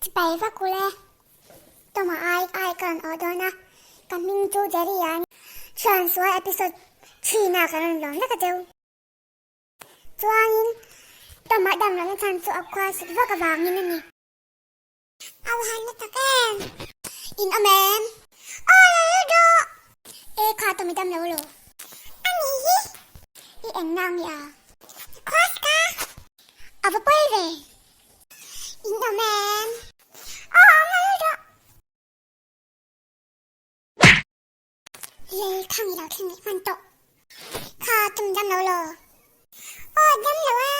Chipai vak ule. Toma ai ai ka rawn awh dawn a, ka hming chu Jerry a ni. Thiansual episode three na ka rawn lawm vek a cheu. Chuanin Toma dam lohna chhan chu a khua sut vak avangin a ni. Au han na tak em? In awm em? Aw lo lo rawh! E kha Tommy dam lo lo. A nih hi! I eng nang ni a? Cross ka! A va pawi ve! In awm em? Aw awm lo lo rawh! Lei khang i lo thleng leh hman tawh. Kha tum dam lo law. Aw dam lo a.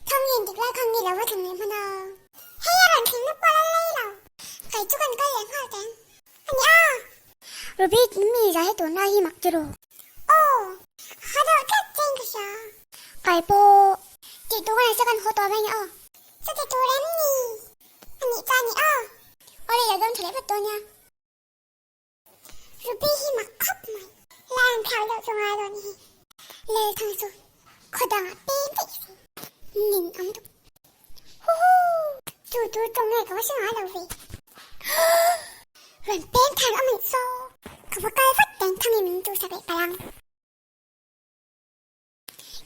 Thawng in dik lai khang i lo va thleng leh hman a. Hei a rawn thleng na pawh la lei lo. Kei chu kan kal leh nghal teng. A ni a. Ruby mi za hi tun lai hi mak ti ru. Aw. Ha deuh tlat che in ka hria. Kai pawh. Tih tur ka nei se kan haw tawh mai nge aw. Chuti tur em ni? A nih chuan ni aw. Aw lei lo dawn tha leh vat dawn nia. Ruby hi mak khawp mai. La en thau deuh chu ngai dawn hi. Lel thang chu khaw dangah peng daih si. Nin awm duh. Huhu! Chu tur tawng nge ka va hre ngai lo ve. Rawn peng thar awm anih saw. Ka va kal vat teng thang i min duhsak leh palh ang.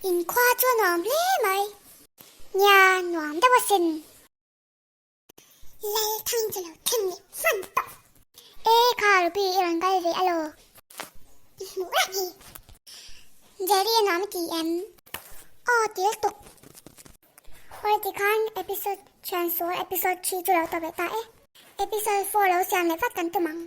Inkhua chu a nuam hle mai. Nia nuam deuh asin. Lal thang chu lo thleng leh hman tawh. E kha Ruby i rawn kal ve alaw? I hmuh reng hi. Jerry a nuam i ti em? Aw ti lutuk. Awi tikhan episode thian sual episode thi chu lo tawp leh ta e. Episode 4 lo siam leh vat kan tum ang.